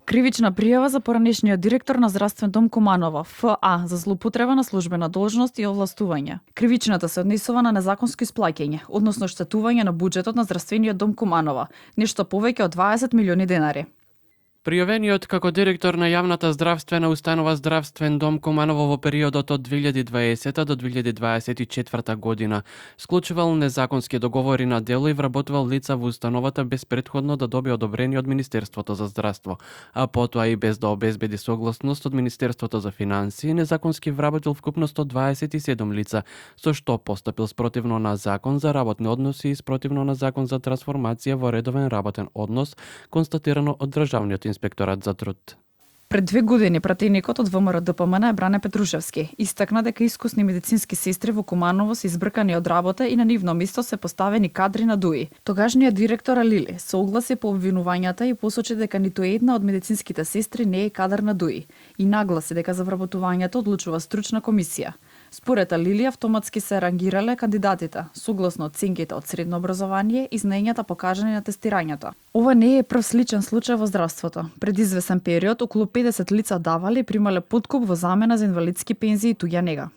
Кривична пријава за поранешниот директор на здравствен дом Куманово, ФА, за злоупотреба на службена должност и овластување. Кривичната се однесува на незаконско исплаќање, односно штетување на буџетот на здравствениот дом Куманово, нешто повеќе од 20 милиони денари. Пријавениот како директор на јавната здравствена установа Здравствен дом Куманово во периодот од 2020 до 2024 година склучувал незаконски договори на дело и вработувал лица во установата без претходно да добие одобрение од Министерството за здравство, а потоа и без да обезбеди согласност од Министерството за финансии, незаконски вработил вкупно 127 лица, со што постапил спротивно на Закон за работни односи и спротивно на Закон за трансформација во редовен работен однос, констатирано од Државниот инспекторат за труд. Пред 2 години пратеникот од ВМРО ДПМН Бране Петрушевски истакна дека искусни медицински сестри во Куманово се избркани од работа и на нивно место се поставени кадри на ДУИ. Тогашниот директор Лили се огласи по обвинувањата и посочи дека ниту една од медицинските сестри не е кадар на ДУИ и нагласи дека за вработувањето одлучува стручна комисија. Според Лили автоматски се рангирале кандидатите, согласно оценките од средно образование и знаењата покажани на тестирањето. Ова не е прв сличен случај во здравството. Пред извесен период околу 50 лица давале и примале подкуп во замена за инвалидски пензии и туѓа нега.